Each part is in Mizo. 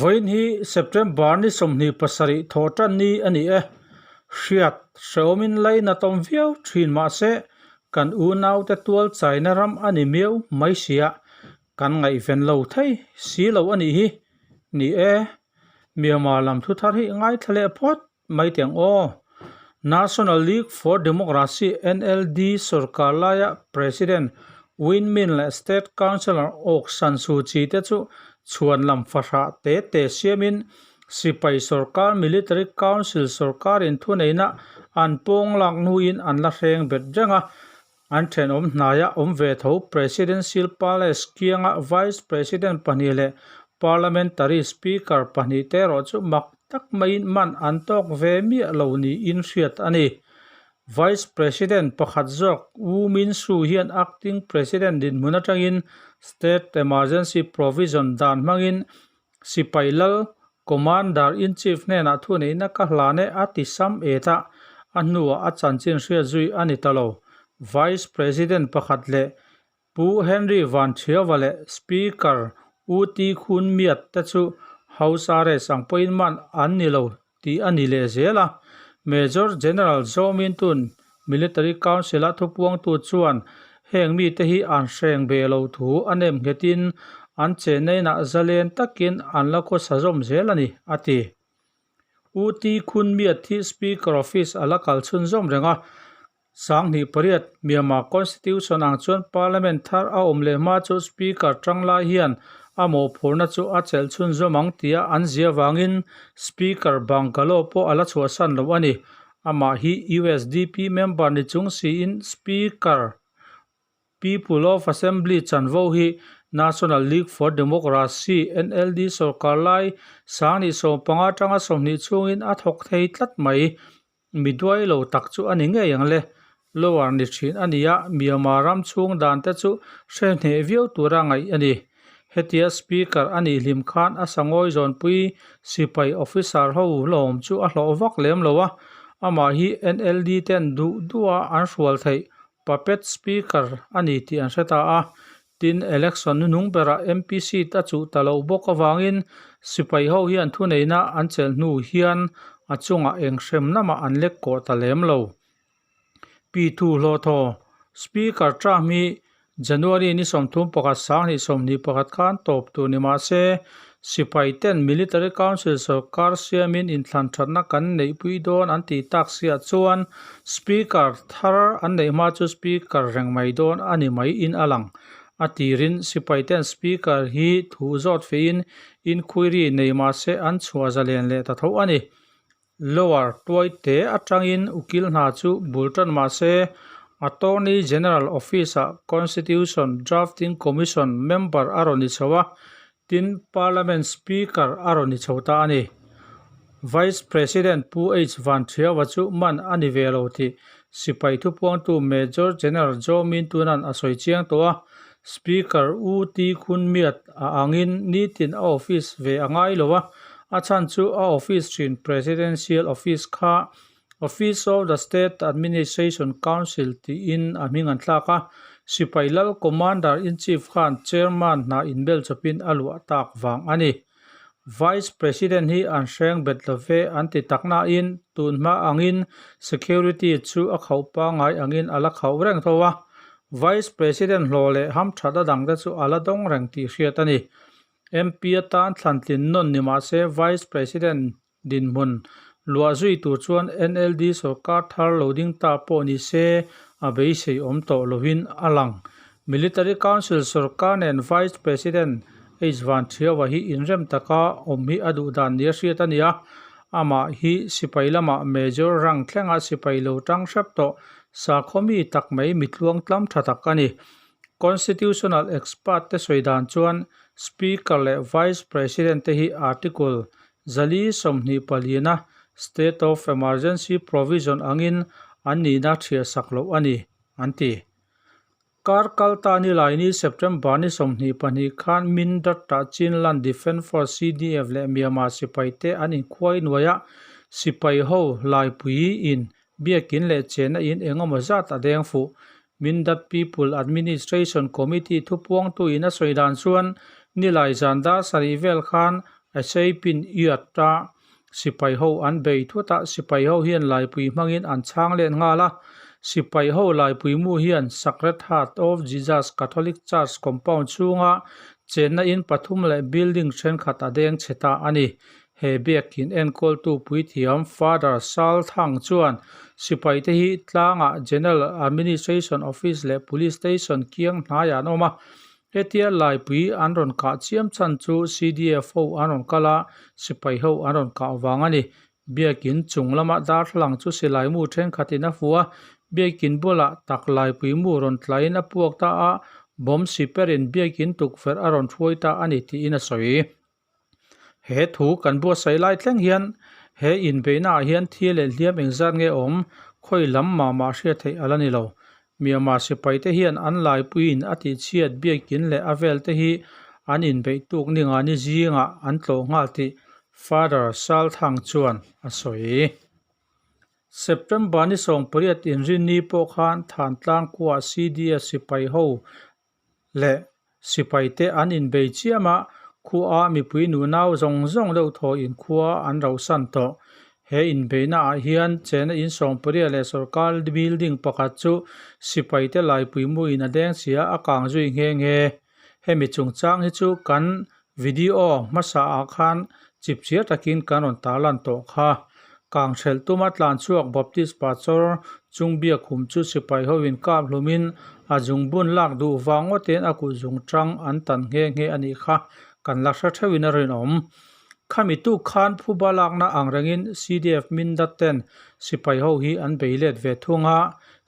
Vawiin hi September ni 27 thawh tan ni a ni e. Hriat hrehawmin lainatawm viau thin mahse kan unaute tual chaina ram a ni miau mai sia. Kan ngaihven lo thei si lo a nih hi. Ni e, Myanmar lam thu thar hi ngaithla leh phawt mai teh ang aw. National League for Democracy, NLD, sorkar laia President Win Myint leh State Counsellor Aung San Suu Kyi te chu chhuan lam fahrah te te siamin sipai sorkar Military Council sorkarin thuneihna an pawng lak hnuin an la hreng bet reng a. An thenawm hnaia awm ve tho Presidential Palace kianga Vice President pahnih leh Parliamentary Speaker pahnih te erawh chu mak tak maiin man an tawk ve miah lo niin hriat a ni. Vice President pakhat zawk Wu Min-soo hian Acting President dinhmun atangin State Emergency Provision dan hmangin Sipai lal Commander-in-Chief hnenah thuneihna ka hlan e a ti sam et a, a hnuah a chanchin hriat zui a ni ta lo. Vice President pakhat leh Pu Henry Van Thiauva leh Speaker U Ti Khun Miat te chu House Arrest ang pawhin man an ni lo tih a ni leh zel a. Major General Zaw Min Tun Military Council-a thupuangtu chuan heng mite hi an hreng ve lo thu a nem nghetin an chennainah zalen takin an la khawsa zawm zel a ni, a ti. U Ti Khun Miat hi Speaker Office a la kal chhunzawm reng a, 2008 Myanmar Constitution ang chuan Parliament thar a awm leh hma chu Speaker tanglai hian a mawhphurhna chu a chelh chhunzawm ang tia an zia vangin Speaker bungalow pawh a la chhuahsan lo a ni. Amah hi usdp member ni chung siin Speaker People of Assembly chanvo hi National League for Democracy, NLD, sorkar lai 2015 atanga 20 chhungin a thawk thei tlat mai. Mi duai lo tak chu a ni ngei ang le. Lower ni thin a ni a, Myanmar ram chhung dan te chu hre hneh viau tura ngaih a ni. Hetia Speaker a nih hlim khan a sangawi zawnpui sipai officer ho hlawm chu a hlawh vak lem lo a, amah hi NLD ten duh duha an hrual theih puppet Speaker a ni tih an hre ta a. Tin, election nunung berah MP seat a chuh ta lo bawk avangin sipai ho hian thuneihna an chelh hnu hian a chungah eng hrem lamah an lek kawh ta lem lo. Pi Thu Hlawhthaw, Speaker term hi January ni 31 2021 khan tawp tur ni mah se, sipai ten Military Council sorkar siamin inthlan thatna kan neihpui dawn an tih tak siah chuan Speaker thar an neih hma chu Speaker reng mai dawn a ni mai in a lang. A tirin sipai ten Speaker hi thu zawt feiin inquiry nei mah se an chhuah zalen leh ta tho a ni. Lower tuaite atangin ukil hna chu bul tan mah se Attorney General Office-ah Constitution Drafting Commission member a rawn ni chho a, tin Parliament Speaker a rawn ni chho ta a ni. Vice President Pu H Van Thiaua chu man a ni ve lo tih sipai thupuangtu Major General Zaw Min Tuna'n a sawi chiang tawh a, Speaker U Ti Khun Miat a angin nitin a office ve a ngai lo a, a chhan chu a office thin Presidential Office kha Office of the State Administration Council tiin a hming an thlak a, sipai lal Commander in Chief khan Chairman hna inbel chawpin a luah tak vang a ni. Vice President hi an hreng bet lo ve an ti tak nain tun hma angin security chu a khauh pangngai angin a la khauh reng tho a, Vice President hlawh leh hamthat a dangte chu a la dawng reng tih hriat a ni. MP atan thlantlin nawn ni mah se Vice President dinhmun luah zui tur chuan NLD sorkar thar lo ding ta pawh ni se a beisei awm tawh lovin a lang. Military Council sorkar nen Vice President H Van Thiaua hi inrem taka awm hi a duh dan nia hriat a ni a, amah hi sipai lamah Major rank thlenga sipai lo tang hrep tawh sakhaw mi tak mai mitluang tlam tha tak a ni. Constitutional expert te sawi dan chuan Speaker leh Vice President te hi Article 424-a State of Emergency Provision angin an nihna thiah sak loh a ni, an ti. Kar kal ta Nilaini September ni 22 khan Mindat-ah Chinland Defence Force, CDF, leh Myanmar sipaite an inkhuai nuai a, sipai ho laipui in biakin leh chenna in engemaw zat a deng fuh. Mindat People Administration Committee thupuangtu in a sawi dan chuan Nilai zan dar sarih vel khan Aseipin Iat-a Sipai ho an bei thut a, sipai ho hian laipui hmangin an chhang let nghal a. Sipai ho laipui mu hian Sacred Heart of Jesus Catholic Church compound chhunga chenna in pathum leh building thenkhat a deng chhe ta a ni. He biakin enkawltu puithiam Father Sal Thang chuan sipaite hi tlangah General Administration Office leh Police Station kiang hnaiah an awm a, Hetia laipui an rawn kah chiam chhan chu CDF ho an rawn kal a, sipai ho an rawn kah vang a ni. Biakin chung lama darthlalang chu silai mu thenkhatin a fuh a, biakin bulah tak laipui mu rawn tlaiin a puak ta a, bomb siperin biakin tukverh a rawn hruai ta a ni tiin a sawi. He thu kan buatsaih lai thleng hian he inbeihna ah hian thi leh hliam engzat nge awm khawi lam mah mah hriat theih a la ni lo. Myanmar sipai te hian an laipuiin a tihchhiat biakin leh a vel te hi an inbeih tuk ni nga ni zingah an tlawh nghal tih Father Salthang chuan a sawi. September ni 18 inrinni pawh khan Thantlang khuaah CDS sipai ho leh sipaite an inbei chiam a, khua mipui nunau zawng zawng deuh thaw in khua an rohsan tawh. He inbeihna ah hian chena in 18 leh sorkar building pakhat chu sipaite laipui mu in a deng chhia a kang zui nghe nghe. Hemi chungchang hi chu kan video hmasa ah khan chipchiar takin kan rawn tarlan tawh kha. Kang hrelh tuma tlan chhuak Baptist Pastor chung biakhum chu sipai hoin kap hlumin a zungbun lak duh vang ngawtin a kut zung tang an tan nghe nghe a nih kha kan la hre theuhin a rinawm. Khami tuk khan phuba lakna ang rengin CDF Mindat ten sipai ho hi an bei let ve thung a,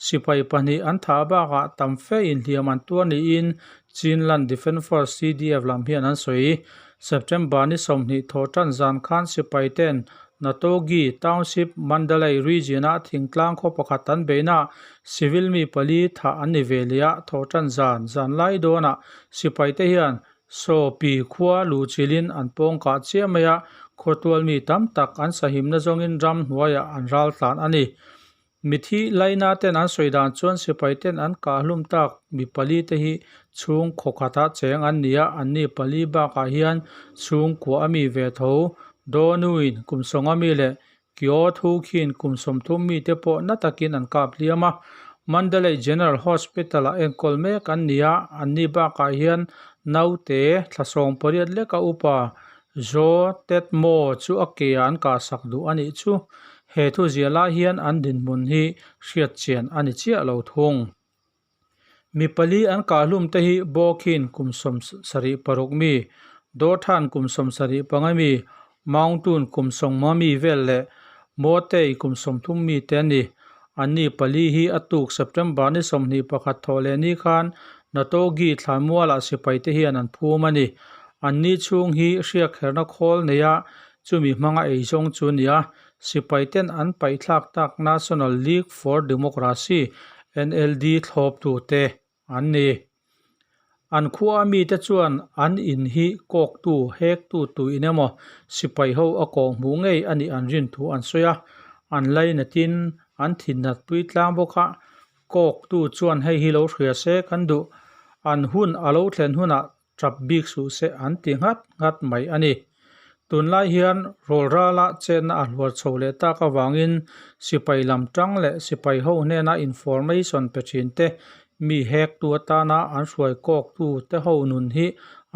sipai pahnih an thah bakah tam fe inhliam an tuar niin Chinland Defence Force, CDF, lam hian an sawi. September ni 20 thawh tan zan khan sipai ten Natogi Township, Mandalay Region-a thingtlang khaw pakhat an beihna civil mi pali thah an ni ve leh a, thawh tan zan zan lai dawnah sipai te hian Saw pi khua luhchilhin an pawng kah chiah mai a, khawtual mi tam tak an sahimna zawngin ram hnuaiah an ral tlan a ni. Mithi laina ten an sawi dan chuan sipai ten an kah hlum tak mi pali te hi chhung khaw khatah cheng an ni a, anni pali bakah hian chhungkua a mi ve tho. Dawnuin kum sawnga mi leh Kyaw Thu Khin kum 30 mi te pawh na takin an kap hliam a, Mandalay General Hospital-ah enkawl mek an ni a, anni bakah hian naute thla 18 leka upa Zaw Tet Maw chu a ke ah an kahsak duh a nih chu. He thu ziah lai hian an dinhmun hi hriat chian a ni chiah lo thung. Mi pali an kahhlum te hi Bawkhin kum 76 mi, Dawthan kum 75 mi, Mountun kum 50 mi vel leh Mawtei kum 30 mi te an ni. Anni pali hi a tuk September ni 21 thawh leh ni khan Natogi thlanmualah sipai te hian an phum a ni. Anni chhung hi hriakherna khawl neia chumi hmanga eizawng chu a ni a, sipai ten an paihthlak tak National League for Democracy, NLD, thlawptu te an ni. An khua mite chuan an in hi kawktu, hektu tuin emaw sipai ho a kawh hmuh ngei a nih an rin thu an sawi a, an lainatin an thinat pui tlang bawk a, kawktu chuan hei hi lo hria se kan duh, an hun a lo thlen hunah tap bik suh se an ti nghat nghat mai a ni. Tunlai hian rawlrala chetna a hluar chho leh tak avangin sipai lam tang leh sipai ho hnena information pe thin te, mi hektu atana an hruai kawktu te ho nun hi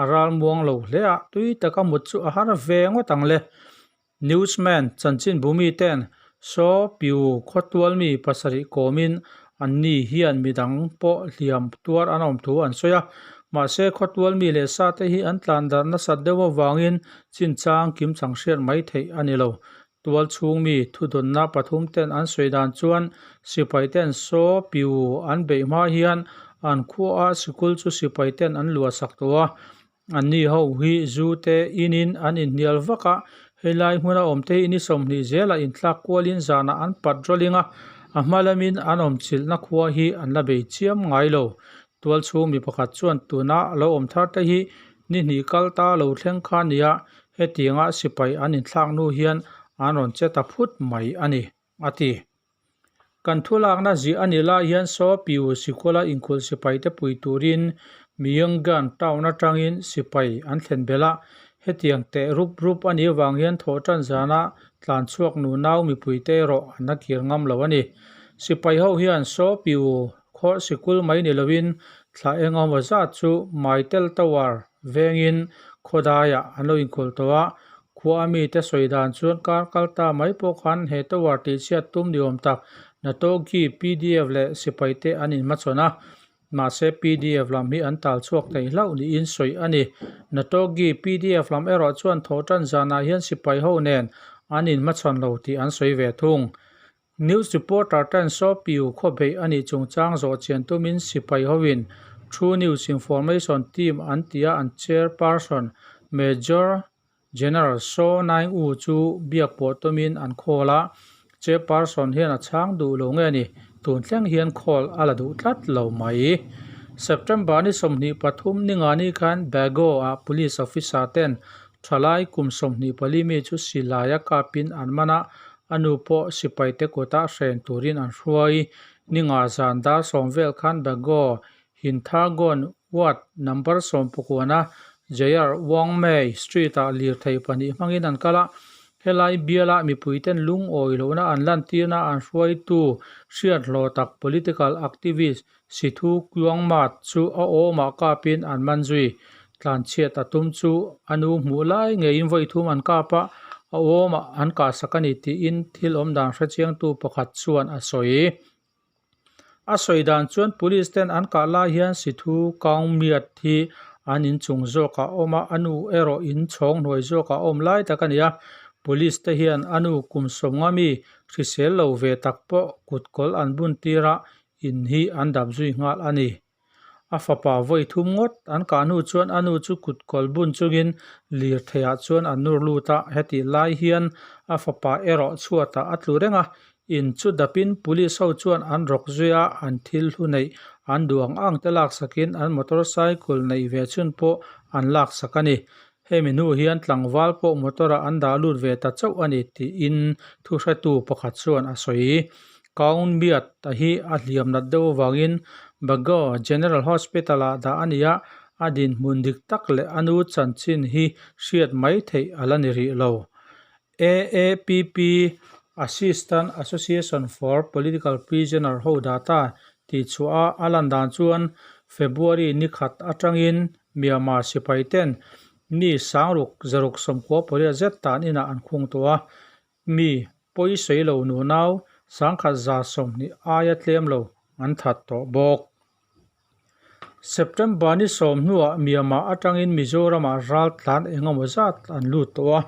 a ral muang lo hle a, tui taka mut chu a har ve ngawt ang le. Newsman chanchinbu miten Saw Pyu khawtual mi pasarih kawmin anni hian midang pawh hliam tuar an awm thu an sawi a. Mahse khawtual mi leh sa te hi an tlan darh nasat deuh avangin chinchang kimchang hriat mai theih a ni lo. Tual chhung mi thudawnna pathum ten an sawi dan chuan sipai ten Saw Pyu an beih hma hian an khuaah sikul chu sipai ten an luah sak tawh a. Anni ho hi zu te inin an inhnial vak a, helai hmuna awm te hi ni 20 zelah inthlak kualin zanah an pat rawling a, a hma lamin an awmchilhna khua hi an la bei chiam ngai lo. Tualchhung mi pakhat chuan tuna lo awm thar te hi ni hnih kal ta lo thleng kha nia hetianga sipai an inthlak hnu hian an rawn che ta phut mai a ni, a ti. Kan thu lakna ziah a nih lai hian Saw Piu sikula inkhulh sipai te pui turin Myingyan town atangin sipai an thlen belh a, hetiang teh rup rup a nih avang hian thawhtan zana tlan chhuak nunau mipui te erawh an la kir ngam lo a ni. Sipai ho hian Saw Piu khaw sikul mai ni loin thla eng emaw zat chu Maitel Tower vengin khawdaiah an lo inkhulh tawh a, Khua a mite sawi dan chuan kar kal ta mai pawh khan he tower tihchhiat tum ni awm tak Natogi pdf leh sipai te an inhmachhawn a, mahse pdf lam hi an tal chhuak thei hlauh niin sawi a ni. Natogi pdf lam erawh chuan thawhtan zanah hian sipai ho nen an inhmachhawn lo tih an sawi ve thung. News reporter ten Sawpiu khaw beih a nih chungchang zawh chian tumin sipai hoin True News Information Team an tia an chairperson Major General Saw Naing U chu biak pawh tumin an call a, chairperson hian a chhang duh lo nge ni, tun thleng hian call a la duh tlat lo mai. September ni 23 ningani khan Bago ah police officer ten thalai kum 24 mi chu silai a kapin an man a, A nu pawh sipaite kutah hren turin an hruai. Ni nga zan dar sawm vel khan Bago Hinthagon Ward number sawmpakuana Jayar Wangmei Street-ah lirthei pahnih hmangin an kal a. Helai biala mipuiten lungawi lohna an lantirna an hruaitu hriat hlawh tak political activist Sithu Kyuangmat chu a awmah kapin an man zui. Tlanchhiat a tum chu a nu hmuh lai ngeiin vawi thum an kap a, a awmah an kahsak a ni tiin thil awm dan hrechiangtu pakhat chuan a sawi. A sawi dan chuan police ten an kah lai hian Sithu Kaungmiat hi an inchung zawkah a awm a, a nu erawh inchhawng hnuai zawkah a awm lai tak a ni a. Police te hian a nu kum sawmnga mi hrisel lo ve tak pawh kutkawl an bun tir a, In hi an dap zui nghal a ni. A fapa vawi thum ngawt an kah hnu chuan a nu chu kut kawl bun chungin lirtheiah chuan a nur lut a, hetih lai hian a fapa erawh chhuatah a tlu reng a. In chu dapin police ho chuan an rawk zui a, an thil hlu neih an duh ang ang te laksakin an motorcycle neih ve chhun pawh an laksak a ni. Hemi hnu hian tlangval pawh motor ah an dah lut ve ta chauh a ni tiin thuhretu pakhat chuan a sawi. Kaunbiat a hi a hliam nat deuh avangin Bago General Hospital ah dah a ni a, a dinhmun dik tak leh a nu chanchin hi hriat mai theih a la ni rih lo. AAPP, Assistant Association for Political Prisoner ho data tih chhuah a a lan dan chuan February ni khat atangin Myanmar sipai ten mi sangruk zaruk sawmkua pariat zet tan inah an khung tawh a, mi pawi sawi lo nunau sangkhat 120 aia tlem lo an that tawh bawk. September ni sawm hnuah Myanmar atangin Mizoramah ral tlan engemaw zat an lut tawh a,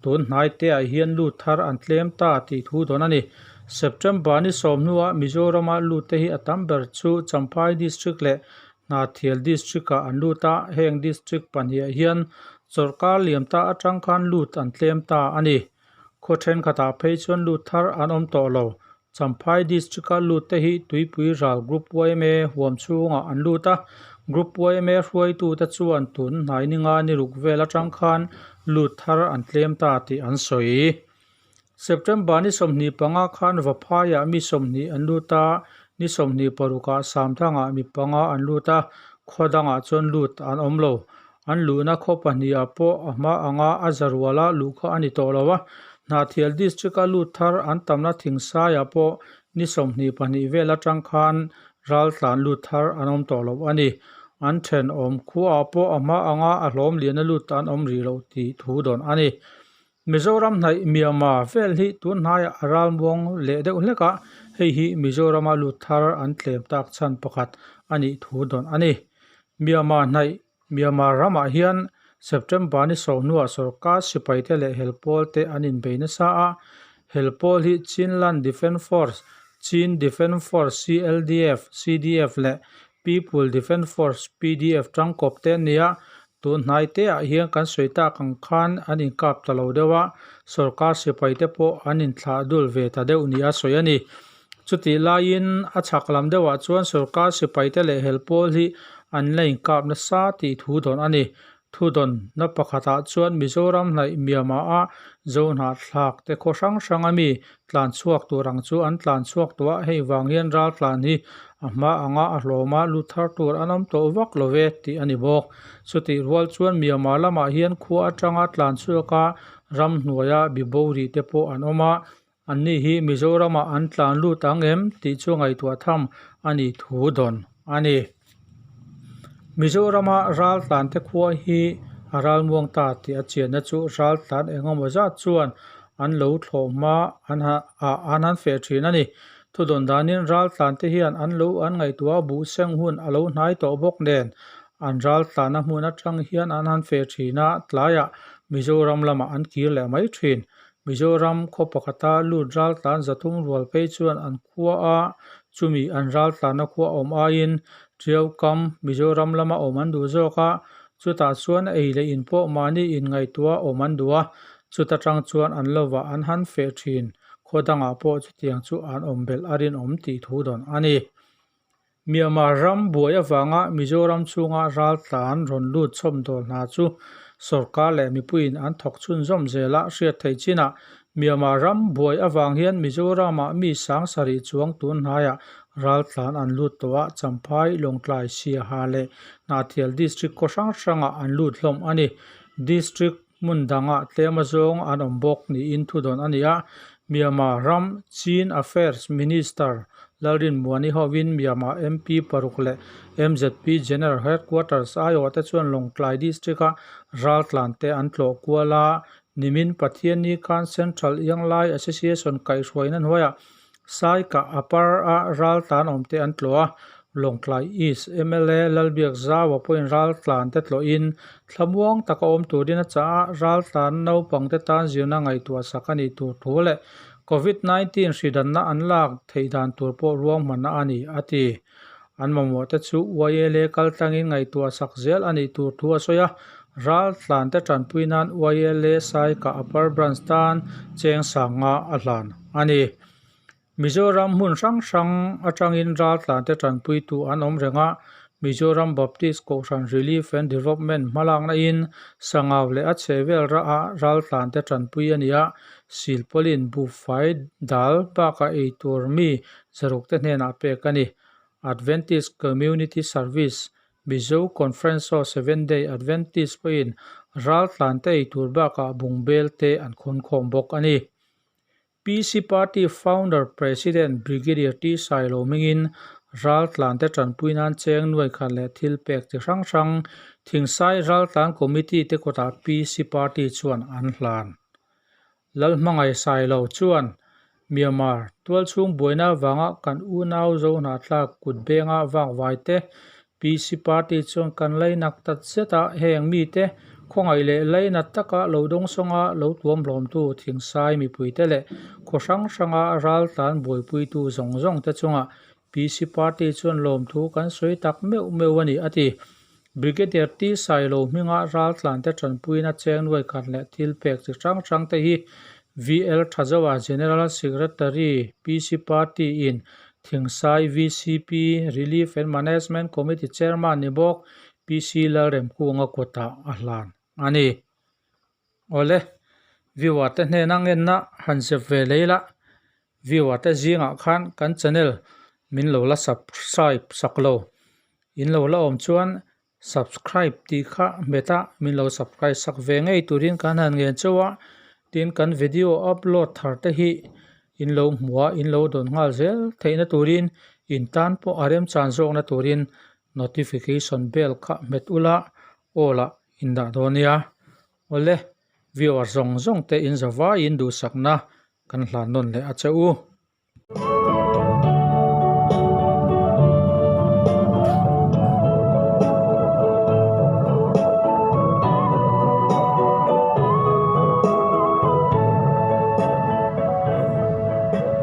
tun hnai te ah hian lut thar an tlem ta tih thu dawn a ni. September ni sawm hnuah Mizorama lut te hi a tam ber chu Champhai District leh Hnahthial District ah an lut a, heng District pahnih ah hian chawlhkar liam ta atang khan lut an tlem ta a ni. Khaw thenkhatah phei chuan lut thar an awm tawh lo. Champhai District-a lut te hi Tuipui Ral Group yma huam chhungah an lut a, Group yma hruaitute chuan tun hnai ninga ni ruk vel atang khan lut thar an tlem ta tih an sawi. September ni 25 khan Vaphaiah mi 20 an lut a, ni 26ah Samthangah mi panga an lut a, khaw dangah chuan lut an awm lo. An luhna khaw pahnih-ah pawh a hma anga a za ruala luh kha a ni tawh lo a, Hnahthial District-a lut thar an tamna Thingsaiah pawh ni 22 vel atang khan ral tlan lut thar an awm tawh lo a ni. An thenawm khuaah pawh a hma anga a hlawm liana lut an awm rih loh tih thu dawn a ni. Mizoram hnaih Myanmar vel hi tun hnaiah a ralmuang leh deuh hlek a, hei hi Mizorama lut thar an tlem tak chhan pakhat a nih thu dawn a ni. Myanmar hnaih Myanmar ramah hian September ni sawm hnuah sorkar sipaite leh helpawl te an inbei nasa a, helpawl hi Chinland Defence Force, Chin Defence Force, CLDF, CDF leh People Defence Force, PDF, tangkawp te an ni a, Tun hnai te ah hian kan sawi tak ang khan an inkap ta lo deuh a, sorkar sipai te pawh an inthlah dul ve ta deuh ni a sawi a ni. Chutih laiin a chhak lam deuhah chuan sorkar sipaite leh hel pawl hi an la inkap nasa tih thu dawn a ni. Thudawnna pakhatah chuan Mizoram hnaih Myanmar-a Zohnahthlak te khaw hrang hranga mi tlan chhuak tur ang chu an tlan chhuak tawh a, hei vang hian ral tlan hi a hma anga a hlawma lut thar tur an awm tawh vak lo ve tih a ni bawk. Chutih rual chuan Myanmar lamah hian khua atanga tlan chhuaka ramhnuaia bibo rih te pawh an awm a, anni hi Mizoramah an tlan lut ang em tih chu ngaihtuah tham a nih thu dawn a ni. Mizorama ral tlante khua hi a ral muang ta tih a chianna chu ral tlan engemaw zat chuan an lo thlawh hma an han ah an han feh thin a ni. Thudawn danin ral tlante hian an lo an ngaihtuah a buh seng hun a lo hnai tawh bawk nen an ral tlanna hmun atang hian an han feh thin a, tlaiah Mizoram lamah an kir leh mai thin. Mizoram khaw pakhata lut ral tlan zathum rual phei chuan an khua a, chumi an ral tlanna khua awm aiin Tiaukam, Mizoram lama awm an duh zawk a, chutah chuan ei leh in pawh mahni inngaihtuah awm an duh a, chuta tang chuan an lovah an han feh thin, khaw dangah pawh chutiang chu an awm belh a rinawm tih thu dawn a ni. Myanmar ram buai avanga Mizoram chhunga raltlan rawn lut chhawm dawl hna chu sorkar leh mipuiin an thawk chhunzawm zel a hriat theih chinah Myanmar ram buai avang hian Mizoramah mi sang sarih chuang tun hnaiah raltlan an lut tawh a, Champhai, Lawngtlai, Siaha leh Hnahthial District khaw hrang hrangah an lut hlawm a ni. District hmun dangah tlem azawng an awm bawk niin thudawn a ni a, Myanmar ram Chin Affairs Minister Lalrinmuani hovin Myanmar MP paruk leh MZP General Headquarters aiawhte chuan Lawngtlai District-a raltlante an tlawh kual a, nimin Pathianni khan Central Ianglai Association kaihhruaina hnuaiah Saikah a par a raltlan awmte an tlawh a, Lawngtlai East mla Lalbiak Zaua pawhin raltlante tlawhin thlamuang taka awm turin a chah a, raltlan naupangte tan zirna ngaihtuah sak a nih tur thu leh Covid 19 hridanna an lak theih dan tur pawh ruahmanna a ni, a ti. An mamawhte chu YLA kaltlangin ngaihtuah sak zel a nih tur thu a sawi a, raltlante tanpui nan YLA Saikah Upper Branch tan cheng sanga a hlan a ni. Mizoram hmun hrang hrang atangin raltlante tanpuitu an awm reng a, Mizoram Baptist Kohhran Relief and Development hmalakna in Sangau leh a chhehvel rah raltlante tanpui a ni a, Silpawlin buhfai dal bakah eitur mi zaruk te hnenah pek a ni. Adventist Community Service, Mizo Conference of Seventh Day Adventist pawhin raltlante eitur bakah bungbel te an khawnkhawm bawk a ni. PC Party Founder President Brigadier T Sailo hmingin raltlante tanpui nan cheng nuai khat leh thil pek chi hrang hrang Thingsai Raltlan Committee te kawtah PC Party chuan an hlan. Lalhmangaih Sailo chuan Myanmar tualchhung buaina avanga kan unau Zohnahthlak kut benga vakvai te PC party chuan kan lainak tat zet a, heng mite khawngaih leh lainat taka lo dawngsawnga lo tuamhlawmtu thingsai mipuite leh khaw hrang hranga raltlan buaipuitu zawng zawng te chungah PC party chuan lawmthu kan sawi tak meuh meuh a ni, a ti. Brigadier T Sailo hminga raltlante tanpuina cheng nuai khat leh thil pek chi hrang hrang te hi VL Thazoa General Secretary PC Party in Thingsai VCP Relief and Management Committee Chairman ni bawk PC Lalremkunga kutah a hlan a ni. Awle, viewer te hnena ngenna han zep ve lei la, viewer te zingah khan kan channel min lo la subscribe sak lo. In lo la awm chuan subscribe tih kha hmet a, min lo subscribe sak ve ngei turin kan han ngen chauh a, tin kan video upload thar te hi in lo hmu a, in lo dawn nghal zel theihna turin in tan pawh a remchan zawkna turin notification bell kha hmet ula aw lah in dah dawn nia. Awle, viewer zawng zawng te in za vaiin duhsakna kan hlan nawn leh a che u.